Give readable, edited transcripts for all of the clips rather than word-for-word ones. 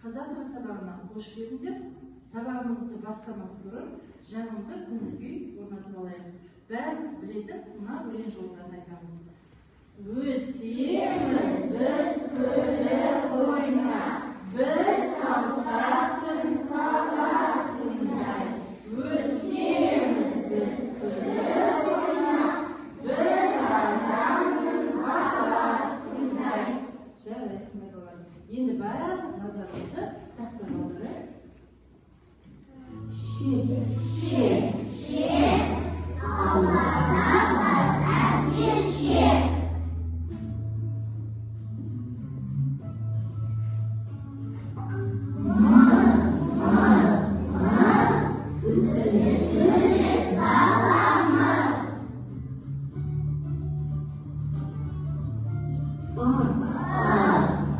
Қазақ тілі сабағына қош келдіңдер. Сабағымызды бастамас бұрын жағымды көңіл күй орнатып алайық. Бәріміз білетін мына өлең жолдарын айтамыз. Өсеміз біз күліп ойнап, бір саусақтың сағасындай. Өсеміз біз күліп ойнап, бір адамның баласындай. Жарайсыңдар, балалар. Енді барлық назарымызды тақтаға аударайық. Шет, шет, шет, аулада бар әбден шет. Мыс, мыс, мыс, үстіне саламыз. Ыр, ыр,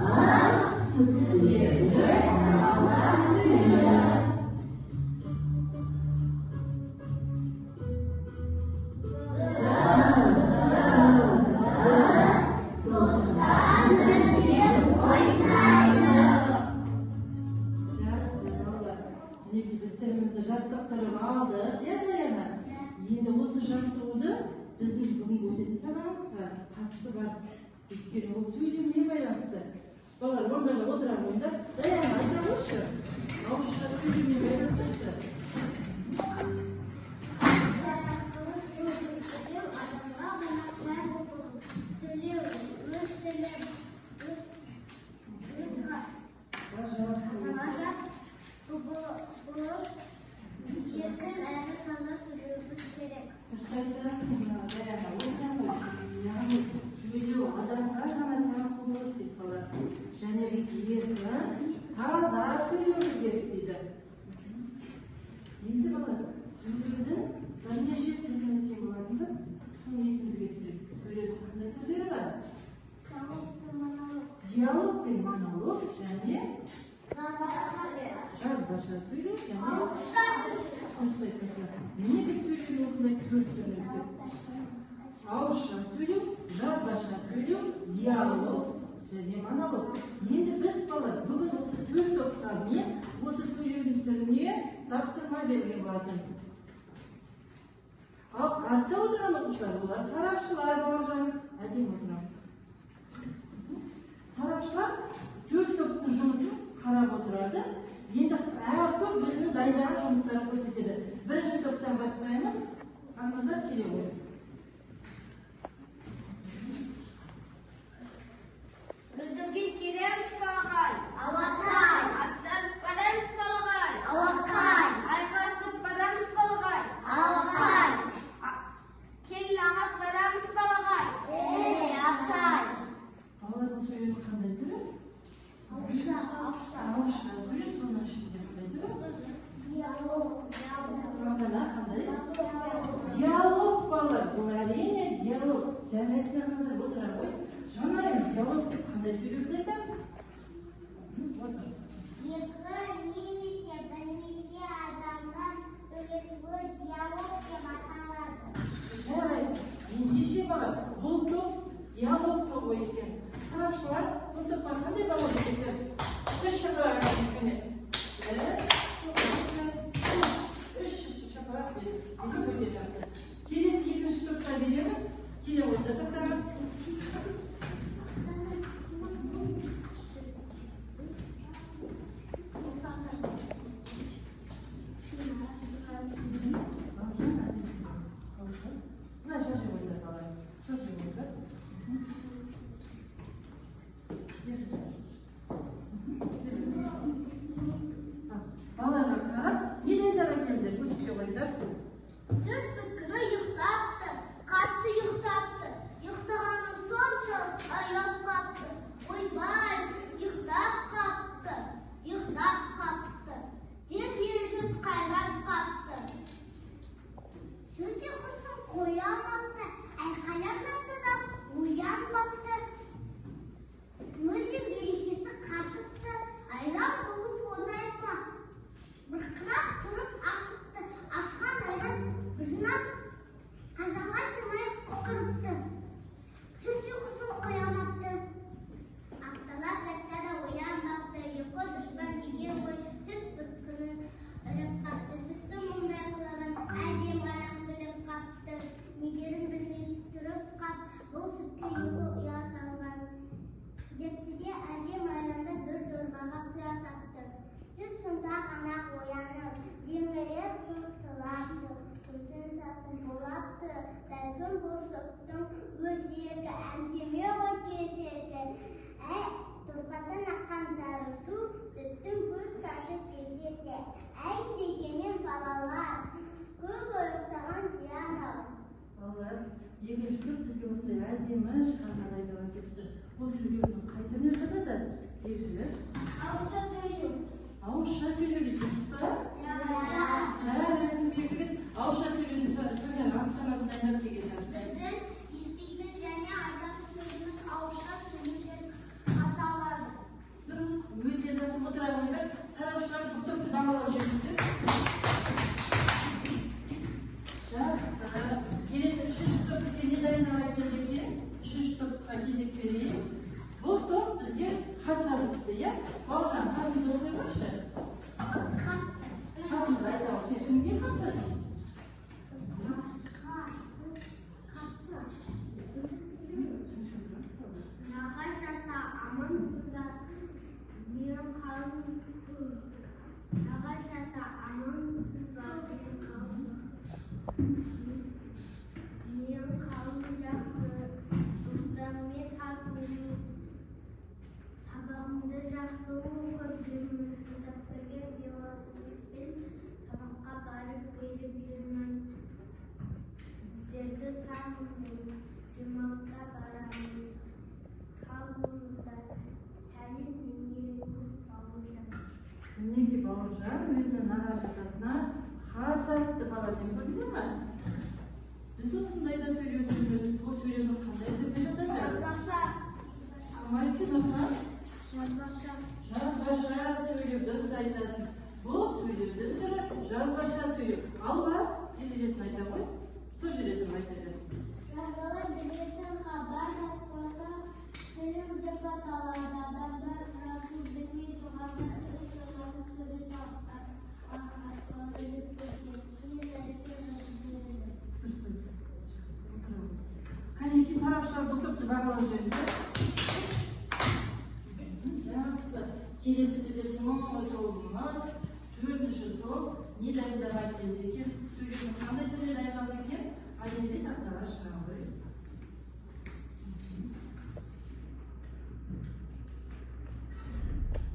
ыр, сүтлерді аралас сиыр. Достар бірге ойнайды. Жақсы, балалар. Мінекей, біз тілімізді жаттықтырып алдық, иә, Даяна? Енді осы жаттығуды біздің бүгінгі өтетін сабағымызға қатысы бар. Өйткені ол сөйлеумен байланысты. Балалар, орындарына отыра қойыңдар. Даяна, айта қойшы. Ауызша сөйлеумен байланыстыршы. Сөйлеу адамға ғана тән құбылыс. Сөйлеу өз тілі, өз Ғажап. ғажап құбылыс. Еркін әрі таза сөйлеуіміз керек. Дұрыс айтасың, Даяна, отыра ғой. Яғни сөйлеу адамға ғана тән құбылыс дейді, балалар. Және біз еркін, таза сөйлеуіміз керек дейді. Енді, балалар, сөйлеудің бірнеше түрін өткен болатынбыз. Соны есімізге түсірейік. Сөйлеудің қандай түрлері бар? Диалог пен монолог. Диалог пен монолог және жазбаша сөйлеу және Ауызша сөйлеу. Дұрыс айтасың. Міне, біз сөйлеудің осындай төрт түрін өттік. Ауызша сөйлеу, жазбаша сөйлеу, диалог және монолог. Енді біз, балалар, бүгін осы төрт топқа мен осы сөйлеудің түріне тапсырма берген болатынбыз. Ал артта отырған оқушылар, олар сарапшылар. Бауыржан, әдемі отырамыз. Сарапшылар төрт топтың жұмысын қарап отырады. Енді әр топ өзінің дайындаған жұмыстарын көрсетеді. Бірінші топтан бастаймыз. Ақназар, келе ғой. Үздікке келеміз, балағай. Ауақай. Атсамыз барамыз, балағай. Ауақай. Айқасып барамыз, балағай. Ауақай. Келін аға сарамыз, балағай. Ей, аптай. Балалар, бұл сөйлеудің қандай түрі? Ауызша. Ауызша. Ауызша сөйлеу, соның ішінде қандай түрі? Диалог. Қандай? Қандай? Диалог, балалар. Бұл, әрине, диалог. Жарайсың, Ақназар, отыра ғой. Жанайым, диалог деп қандай сөйлеуді айтамыз? Отыр. Екі немесе бірнеше адамның сөйлесуі диалог деп аталады. Жарайсың. Ендеше, балалар, бұл топ диалог тобы екен. Сарапшылар, бұл топқа қандай баға бересіздер? Үш шапалақ айтыңыз, міне. Бір, екі, үш. Үш шапалақ бердік. Демек, өте жақсы. Келесі екінші топқа береміз. Келе қойыңдар топтарға. Мына шашып қойыңдар, балалар. Шашып қойыңдар. Бері. Бері. Ауызша сөйлеу дейді, дұрыс па? Әзімбек жігіт ауызша сөйлеудің сөздер анықтамасын дайындап келген шығарсың. Біздің еститін және айтатын сөзіміз ауызша сөйлеу деп аталады. Дұрыс, өте жақсы. Отыра қойыңдар. Сарапшылар бұл топты бағалап жіберіңіздер. Жақсы. Келесі үшінші топ бізге не дайындап әкелді екен? Үшінші топқа кезек берейін. Бұл топ бізге хат жазыпты, иә? Бауыржан, хатыңды оқи қойшы. Хатыңды айта ғой. Сен кімге хат жаздың? Нағашы ата, амансыздар? Менің қалым Нағашы ата, амансыздар? Менің қалым жақсы. Достарыммен тату. Сабағымды жақсы оқып жүрмін. Сыныптағы велосипедпен сабаққа барып келіп жүрмін. Сіздерді сағындым. Демалысқа барамын. Сау болыңыздар. Сәлем, немереңіз Бауыржан. Мінекей, Бауыржан өзінің нағашы атасына хат жазыпты, бала. Сен көрдіңдер ме? Біз осындай да сөйлеуді үйрендік. Бұл сөйлеудің қандай түріне жатады? Жазбаша. Кім айтты, Нұрхан? Жазбаша. Жазбаша сөйлеу, дұрыс айтасың. Бұл сөйлеудің түрі жазбаша сөйлеу. Алма, ережесін айта ғой. Тұр жерде тұрып айта бер. Жазылып беретін хабар жазбаша сөйлеу деп аталады. Адамдар жазу білмей тұрғанда өз ойларын сурет арқылы жеткізген. Кейін әріппен жазып береді. Дұрыс айтасың. Кәнекей, сарапшылар, бұл топты бағалап жіберіңіздер. Жақсы. Келесі бізде соңғы тобымыз, төртінші топ. Не дайындап әкелді екен? Сөйлеудің қандай түріне дайындалды екен? Айзере, тақтаға шыға ғой.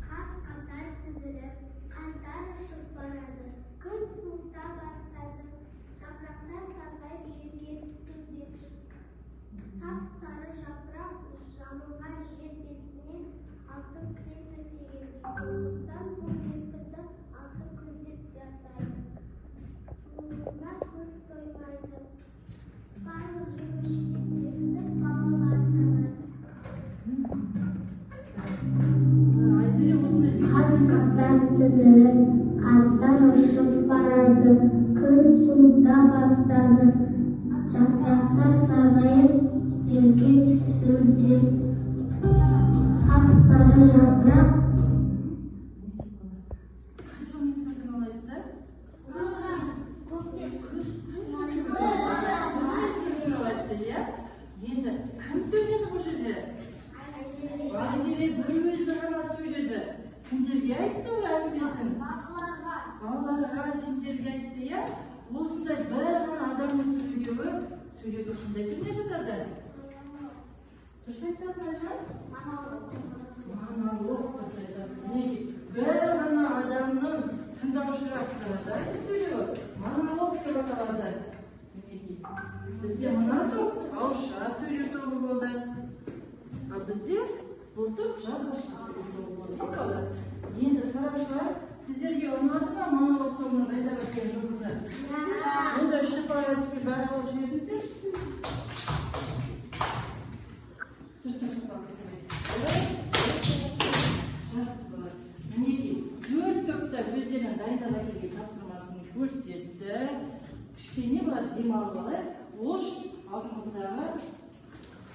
Қаз қатар тізіліп, қаздар ұшып барады. Күн суыта бастады. Жапырақтар сарғайып жерге түсуде. Сап-сары жапырақ жамылған жер бетіне алтын кілем төсегендей. Сондықтан бұл мезгілді алтын күз деп те атайды. Сұлулығына көз тоймайды. Барлық жеміс-жидек пісіп, балаларына мәз. Айзере, осындай Қаз қатар тізіліп, қаздар ұшып барады. Күн суыта бастады. Жапырақтар сарғайып жерге түсуде. Сап-сары жапырақ Қай жыл мезгілі туралы айтты? Күз туралы айтты, иә? Енді кім сөйледі бұл жерде? Айзере бір өзі ғана сөйледі. Кімдерге айтты ол әңгімесін? Балаларға, сендерге айтты, иә? Осындай бір ғана адамның сөйлеуі сөйлеудің қандай түріне жатады? Дұрыс айтасың, Айжан? Монолог, дұрыс айтасың. Мінекей, бір ғана адамның тыңдаушыға қарата сөйлеуі монолог деп аталады. Мінекей, бізде мына топ ауызша сөйлеу тобы болды. Ал бізде бұл топ жазбаша сөйлеу тобы болды. Иә, балалар? Енді сарапшылар, сіздерге ұнады ма монолог тобының дайындап әкелген жұмысы? Онда үш әдіспен бағалап жіберіңіздерші. Дұрыстап шапалақ. Жақсы, балалар. Мінекей, төрт топта өздерінің дайындап әкелген тапсырмасын көрсетті. Кішкене бала демалып алайық. Ол үшін алдымыздағы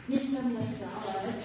бес таңдасты алайық.